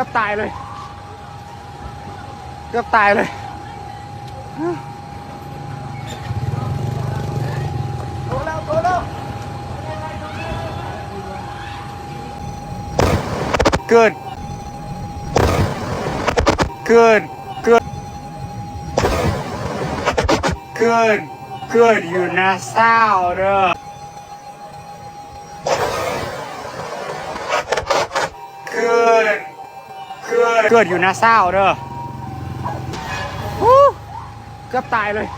ກັບຕາຍເລີຍ ເກືອບຕາຍເລີຍ. ເກີດ ເກີດ ເກີດ ເກີດ ເກີດຢູ່ນາຊາວເດີ. ເກີດ ເກີດ ເກີດຢູ່ນາຊາວເດີ. ຮູ້ ເກືອບຕາຍເລີຍ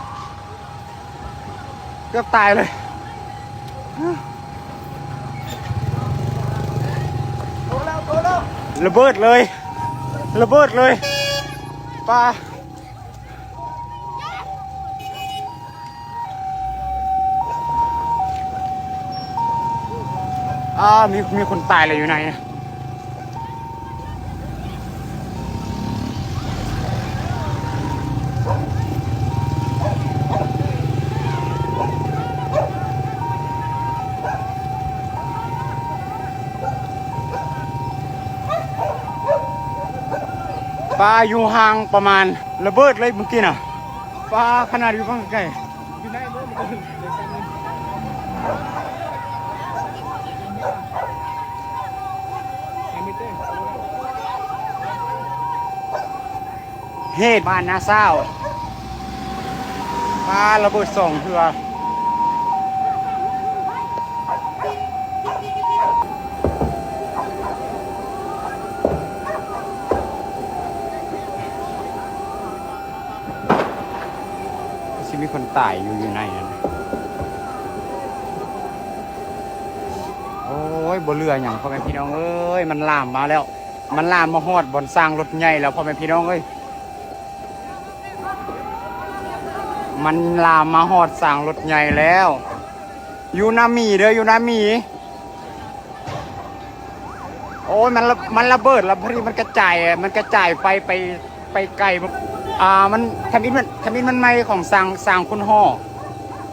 ເກືອບຕາຍເລີຍ. ລະເບີດເລີຍ ລະເບີດເລີຍ ປາ. ອາ ມີ ມີຄົນຕາຍແລ້ວຢູ່ໃນ ປາ ຢູ່ຫ່າງປະມານ ລະເບີດເລີຍມື້ກີ້ນະ. ປາ ຂະໜາດຢູ່ຝັ່ງໄກ ເຫດບ້ານນາຊາວ ປາ ລະເບີດສອງເທື່ອ. ຄືຊິມີຄົນຕາຍຢູ່ ຢູ່ໃນນັ້ນ. ໂອ້ຍ ບໍ່ເຫຼືອຫຍັງ ພໍ່ແມ່ພີ່ນ້ອງເອີຍ ມັນລາມມາແລ້ວ ມັນລາມມາຮອດບ່ອນສ້າງລົດໃຫຍ່ແລ້ວ ພໍ່ແມ່ພີ່ນ້ອງເອີຍ ມັນລາມມາຮອດສ້າງລົດໃຫຍ່ແລ້ວ. ຢູ່ນາມີເດີ ຢູ່ນາມີ. ໂອ້ຍ ມັນລະ ມັນລະເບີດ ລະພໍດີມັນກະຈາຍ ມັນກະຈາຍໄຟໄປ ໄປໄກ. ອ່າ ມັນ ທຳອິດມັນ ທຳອິດມັນໄໝ້ຂອງຊ່າງ ຊ່າງຂຸນຫໍ່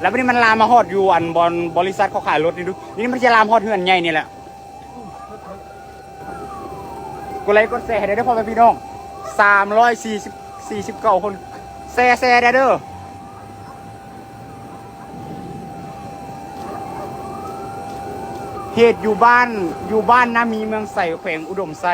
ລະບາດນີ້ມັນລາມມາຮອດຢູ່ອັນບ່ອນບໍລິສັດເຂົາຂາຍລົດນີ້ດຸ ນີ້ມັນຈະລາມຮອດເຮືອນໃຫຍ່ນີ້ແຫຼະ. ກົດໄລກົດແຊໃຫ້ແດ່ເດີພໍ່ແມ່ພີ່ນ້ອງ ສາມຮ້ອຍສີ່ສິບ ສີ່ສິບເກົ້າຄົນ ແຊ ແຊແດ່ເດີ. ເຫດຢູ່ບ້ານ ຢູ່ບ້ານນາມີ ເມືອງໄຊ ແຂວງອຸດົມໄຊ.